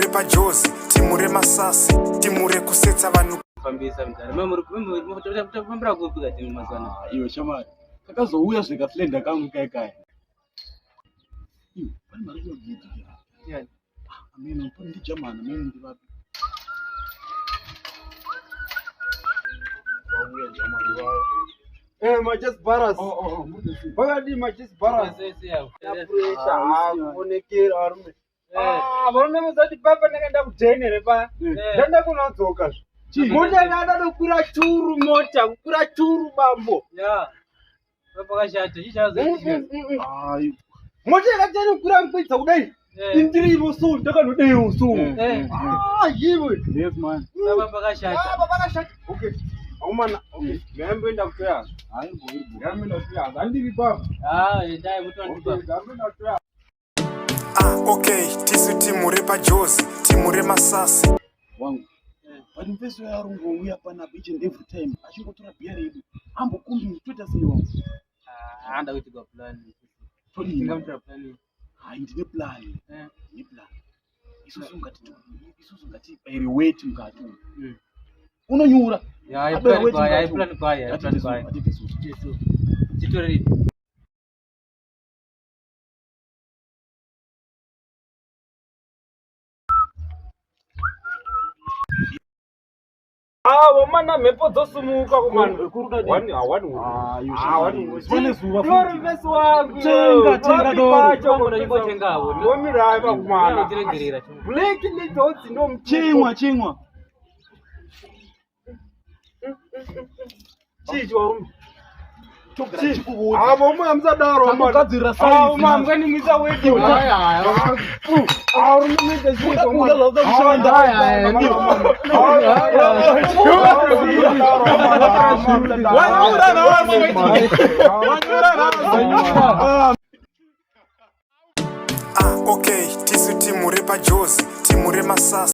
repajozi, timu remasasi, timu rekusetsa vanhu. Fambisa mudhara. Mimi muri kufambira kupi kati mazuva ano? Ah, iwe shamwari kakazouya zvekaflenda kangu kai kai. Iwe, pane mari kuyogidhi. Yeah. Ameno, pane ndijamani, ameno ndivapi. Wauya jamani waya. Eh, Majest Barras. Oh, oh, oh, muri kuziva. Vakadii Majest Barras? Sese yavo. Pressure, Ah, ah, kuonekera varume. Eh. Ah, varume muzati papa ndakaenda kudheni pa. Eh. Ndanda kunodzoka zve. Chii? Mota ndada kukwira churu mota, kukwira churu bambo. Yeah. Pakashata, chichazoitika. Ai, Mota yakatani kukwira mukwidza kudai. Eh. Indirimo so ndakanodeyo so. eh, Eh. eh. Ah, yiwe. Yes, man. Saba pakashata. Ah, pakashata. Okay. Aumana, okay. Ndayamboenda kutoya. Hayi, bo, iri bo. Ndayamboenda kutoya. Handiri papa. Ah, endai mutondipa. Okay, ndayamboenda kutoya. Ah, okay, tisu timu repajozi, timu remasasi. Wangu. Eh. But mfeso yarungouya panapa each and every time achingotora bhiya redu. Ambokumbi toita sei wangu? Ah, ndakuitirwa plan. Todini? Ndingamuitira plan. Hayi, ndine plan. Eh. Ndine plan. Isusu ngati isusu ngatibaire weti mukati umu. Mm. Unonyura. Ya, Abaire plan weti kwaya, mukati umu. plan kwaya, plan Ngatite kwaya. isusu, ngatite isusu. Yesu. Chitore ripi? Ah, vamana mhepo dzosumuka kumana. Kuri One, ah, one. Ah, iwe Ah, shamwari. one. Zuva nezuva Doro futi. mvesi wangu. Tenga, tenga doro. Chombo ndachimbotengawo. Womirai vakumana. Ndinotiregerera. Black nedzodzi ndo mutupo. Chimwa, chimwa. Chii chivarume? Togara tichikuudza. Ah, vamwe hamusadaro vamana. Takugadzirira Ah, size. vamwe hamunganimwisa weti. Haya, haya. Ah, varume muite chii Kuda vamana. zvakuda kushanda. Wanyura nhasi. Wanyura nhasi. Ah. Ah, okay, tisu timu repajozi, timu remasasi.